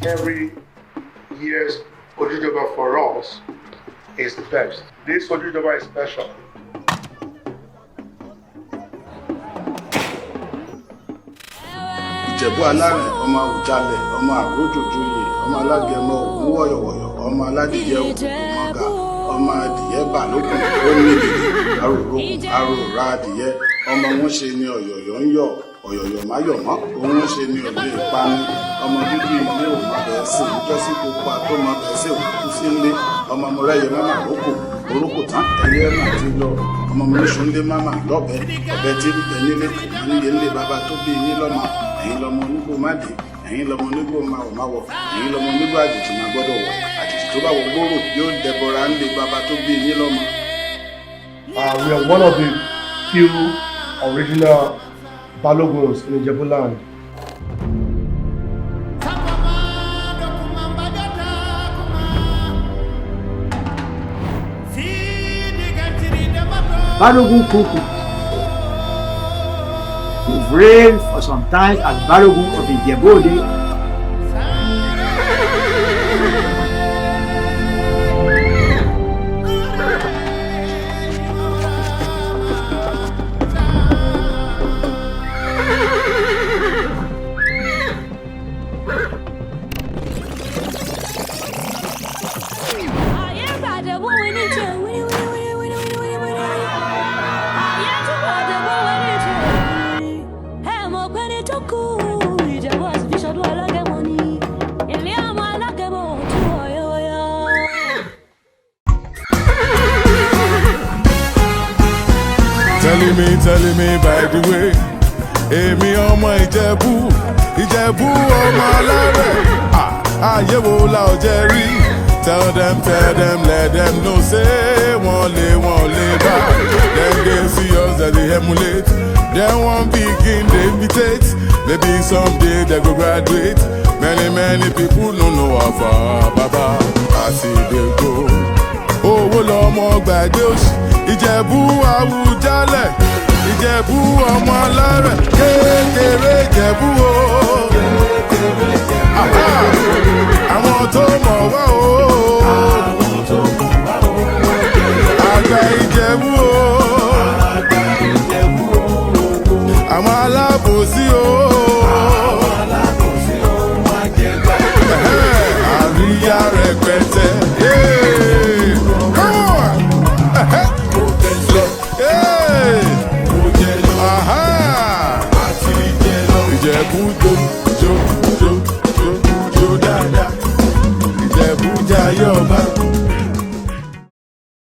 Every year's Ojude Oba for us is the best. This Ojude Oba is special. Ìjẹ̀bú alárẹ̀, ọmọ Àwùjalẹ̀, ọmọ àrójòjòyè, ọmọ alágẹmọ ògún wọ̀yọ̀wọ̀yọ̀, ọmọ aládìyẹ òkùnkùn mọ́gà, ọmọ adìyẹ bàlókùn ó ní gèdè aròrókùn aròrà adìyẹ, ọmọ wọn ṣe ni ọ̀yọ̀yọ̀ ń yọ̀, ọ̀yọ̀yọ̀ máyọ̀ mọ́ òun ṣe ni òye ìpanu, ọmọ bíbí ilé ò má bẹ́ẹ̀ sí ìjọsí pupa tó má bẹ́ẹ̀ sí òkú sí ńlé, ọmọ mọ̀rẹ́yẹ má má rókò orókò tán ẹyẹ má ti lọ, ọmọ mọ̀lẹ́sùn ńlé má má lọ́bẹ ọ̀bẹ tí ń bẹ nílé kò má níye ńlé bàbá tó bí yín lọ́mọ. Ẹ̀yin lọ́mọ onígbò má dé, ẹ̀yin lọ́mọ onígbò má wọ̀ má wọ̀, ẹ̀yin lọ́mọ onígbò àjèjì má gbọ́dọ̀ wọ̀, àjèjì tó bá wọ gbòòrò yóò dẹbọra ńlé bàbá tó bí yín lọ́mọ. We are one of the few original Baloguns in Ijebu land. Balogun Kuku, who reigned for some time as Balogun of Ijebu-Ode. Telling me by the way, èmi ọmọ Ìjẹ̀bú, Ìjẹ̀bú ọmọ alárẹ̀, ayé wo la ò jẹ́ rí? Tell them, let them know say wọ́n lè bá. Dem dey see us, dem dey emulate. Dem wan begin dey imitate. Maybe someday they go graduate. Many, many people no know how far, baba, as e dey go. Owó lọmọ gbàgbé òṣì, Ìjẹ̀bú Àwùjalẹ̀, Ìjẹ̀bú ọmọ alárẹ̀, kékeré Ìjẹ̀bú o. Aha! Àwọn tó mọ̀ wá o. Àgbà Ìjẹ̀bú o. Àwọn alábòsí o. Ẹ̀hẹ́n, àríyá rẹpẹtẹ. Hey! Come on! Ẹ̀hẹ́. Hey! Aha! Ìjẹ̀bú jó jó jó jó jó dáadáa. Ìjẹ̀bú jayé ọba.